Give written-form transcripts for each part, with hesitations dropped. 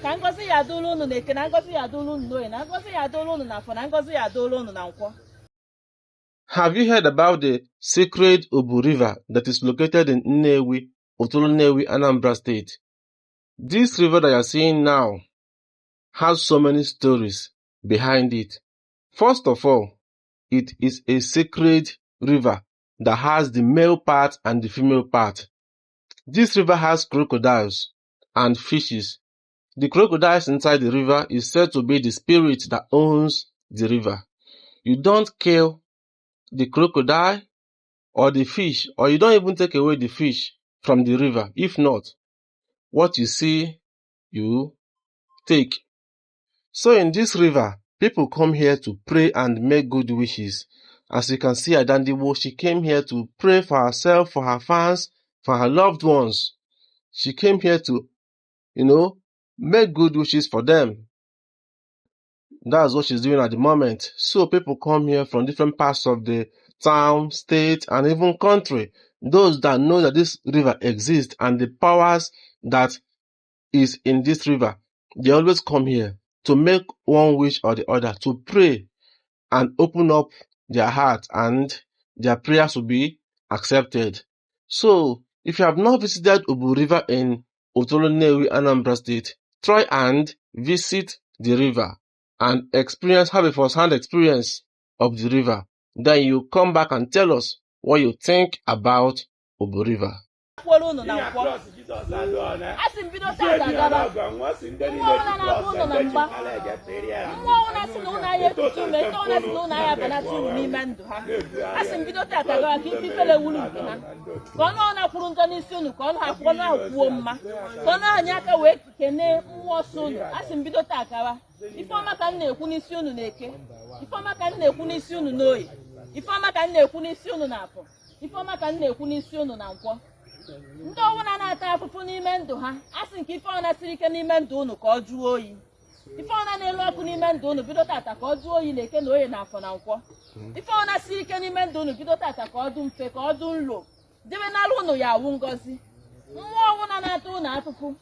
Ka ngọzi ya dụrụ unu na Eke, na ngọzi ya dụrụ unu n'Oye, na ngọzi ya dụrụ unu na Afọ, na ngọzi ya dụrụ unu na Nkwọ. Have you heard about the sacred Obu River that is located in Nnewi, Otolo Nnewi, Anambra State? This river that you are seeing now has so many stories behind it. First of all, it is a sacred river that has the male part and the female part. This river has crocodiles and fishes. The crocodiles inside the river is said to be the spirit that owns the river. You don't kill the crocodile or the fish, or you don't even take away the fish from the river. If not, what you see, you take. So in this river, people come here to pray and make good wishes. As you can see, Ada Ndị Gboo, she came here to pray for herself, for her fans, for her loved ones. She came here to make good wishes for them. That's what she's doing at the moment. So people come here from different parts of the town, state, and even country. Those that know that this river exists and the powers that is in this river, they always come here to make one wish or the other, to pray and open up their heart, and their prayers will be accepted. So, if you have not visited Obu River in Otolo Nnewi, Anambra State, try and visit the river and experience, have a first-hand experience of the river. Then you come back and tell us what you think about Obu River. Kwuoro unu na Nkwọ, a sị m bido tata gaba, mmụọ ọbụla na-abụ unu na mgba, mmụọ ọbụla sị na ụnụ ahịa ekutu ume, ndị ọbụla sị na ụnụ ahịa abanata uru n'ime ndụ ha, a sị m bido tata gawa, ka ife ifele wuru nke ha, ka ọnụ ọna kwuru njọ n'isi unu, ka ọnụ ha ọnụ ahụ kwuo mma, ka ọnụ ahụ nye aka wee kenee mmụọ sọ unu. A sị m bido taa gawa, ifeọma ka m na-ekwu n'isi unu na Eke, ifeọma ka m na-ekwu n'isi unu n'Oye, ifeọma ka m na-ekwu n'isi unu na Afọ, ifeọma ka m na-ekwu n'isi unu na Nkwọ. Ndị ọbụla na-ata afụfụ n'ime ndụ ha, a sị nke ife ọna siri ike n'ime ndụ unu, ka ọ jụọ oyi. Ife ọna na-elu ọkụ n'ime ndụ unu, bido tata ka ọ jụọ oyi na Eke na Oye na Afọ na Nkwọ. Ife ọna siri ike n'ime ndụ unu, bido tata ka ọ dụ mfe, ka ọ dụ nlo, debe n'ala unu ya awụ ngọzi. Mmụọ ọbụla na-ata unu afụfụ,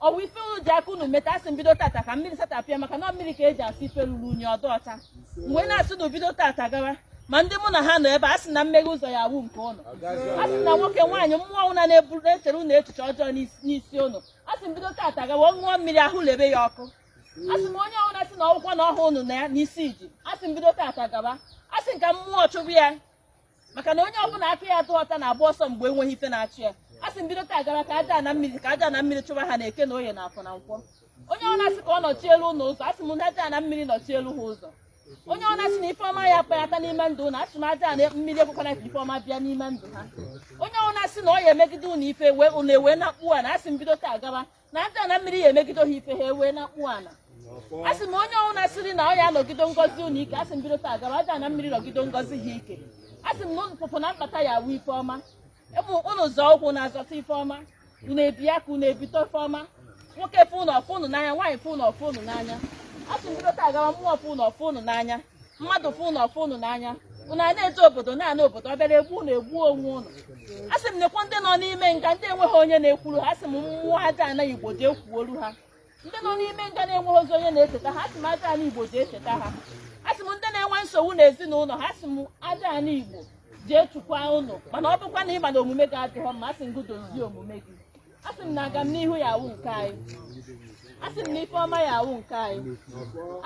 ọwụ ife unu ji aka unu meta, asị m bido tata ka mmiri satapịa, maka na mmiri ka eji asụ ife ruru unyi ọdụ ọcha. Mgbe na-asị na bido tata gawa, ma ndị mụ na ha nọ ebe a, sị na mmeghe ụzọ ya awụ nke ụnụ. A sị na nwoke, nwaanyị, mmụọ ụna na-eburu na-echere unu echiche ọjọọ n'isi unu, a sị m bido tata gawa, ọ ṅụọ mmiri ahụ lebe ya ọkụ. A sị m onye ọbụla sị na ọgwụkwọ na ọhụụ unu na ya n'isi iji, a sị m bido tata gaba, a sị nka mmụọ chụbụ ya, maka na onye ọbụla aka ya atụ ọta na-agba ọsọ mgbe enweghị ife na-achụ ya. A sị m bido taa gara, ka aja na mmiri, ka aja na mmiri chụba ha na Eke na Oye na Afọ na Nkwọ. Onye ọ na-asị ka ọ nọchie elu ụlọ ụzọ, asị m na aja na mmiri nọchie elu ha ụzọ. Onye ọ na-asị na ifeọma ya akpa aka n'ime ndụ ụnụ, asị m aja na mmiri ekwekwana ka ifeọma bịa n'ime ndụ ha. Onye ọ na-asị na ọ ya emegide ụnụ ife wee ụnụ ewee na-akpụ ana, asị m bido taa gaba, na aja na mmiri ya emegide ha ife, ha ewee na-akpụ ana. Asị m onye ọ na-asịrị na ọ ya anọgide ngọzi ụnụ ike, asị m bido taa gaba, aja na mmiri nọgide ngọzi ha ike. Asị m na ụpụpụ na mkpata ya awụ ife ọma ebe ụnụ zọọ ụkwụ na-azọta ife ọma, unu ebi aka unu ebito ife ọma. Nwoke fụ ụnụ ọfụ ụnụ n'anya, nwaanyị fụ ụnụ ọfụ ụnụ n'anya. Asị m bido taa gawa, mmụọ fụ ụnụ ọfụ ụnụ n'anya, mmadụ fụ ụnụ ọfụ ụnụ n'anya. Unu a na-eje obodo na-ana obodo, ọ bịara egbu unu egbuo onwe unu. Asị m nekwa ndị nọ n'ime nga, ndị enweghị onye na-ekwuru ha, asị m mmụọ aja ana Igbo jee kwuolu ha. Ndị nọ n'ime nga na-enweghị ozi onye na-echeta ha, asị m aja ana Igbo jee cheta ha. Asị m ndị na-enwe nsogbu n'ezinụlọ ha, asị m aja ana Igbo jee chukwa unu. Mana ọ bụkwa na ịma na omume gị adịghọ mma, asị m gị dozie omume gị. Asị m na aga m n'ihu ya awụ nke anyị. Asị m na ife ọma ya awụ nke anyị.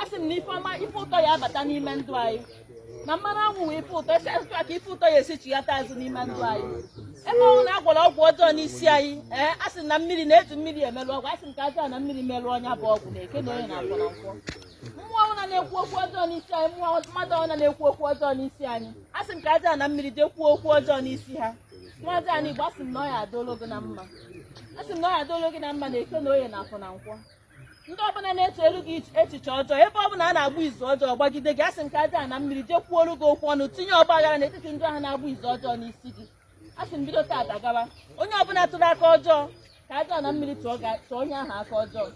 Asị m na ife ọma, ife ụtọ ya abata n'ime ndụ anyị, na mmanụ anwụ wee ife ụtọ esi azụ ka ife ụtọ ya esi chighata azụ n'ime ndụ anyị. Ebe ọnwụ na agwọrọ ọgwụ ọjọọ n'isi anyị, ee, asị m na mmiri na-eji mmiri emelụ ọgwụ, asị m ka aja na mmiri melụ ọnya bụ ọgwụ na Eke na Oye na Afọ na Nkwọ. Mmụọ ọbụla na-ekwu okwu ọjọọ n'isi anyị, mmụọ mmadụ ọbụla na-ekwu okwu ọjọọ n'isi anyị, asị m ka aja na mmiri jee kwuo okwu ọjọọ n'isi ha. Nwa aja na Igbo, asị m na ọ ya adolo gị na mma. Asị m na ọ ya adolo gị na mma na Eke na Oye na Afọ na Nkwọ. Ndị ọbụla na-eche elu gị echiche ọjọọ, ebe ọbụla a na-agba izu ọjọọ gbagide gị, asị m ka aja na mmiri jee kwuolu gị okwu ọnụ, tinye ọgba aghara n'etiti ndị ahụ na-agba izu ọjọọ n'isi gị. Asị m bido taata gawa, onye ọbụla tụrụ aka ọjọọ, ka aja na mmiri tụọ onye ahụ aka ọjọọ.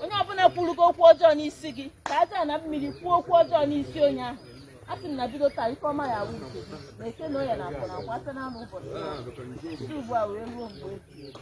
Onye ọbụla kwuru gị okwu ọjọọ n'isi gị, ka aja na mmiri kwuo okwu ọjọọ n'isi onye ahụ. Asị m na bido taa, ife ọma ya awụ nke gị na Eke na Oye na Afọ na Nkwọ, asa na ugbu a wee ruo mgbe ebighị ebi.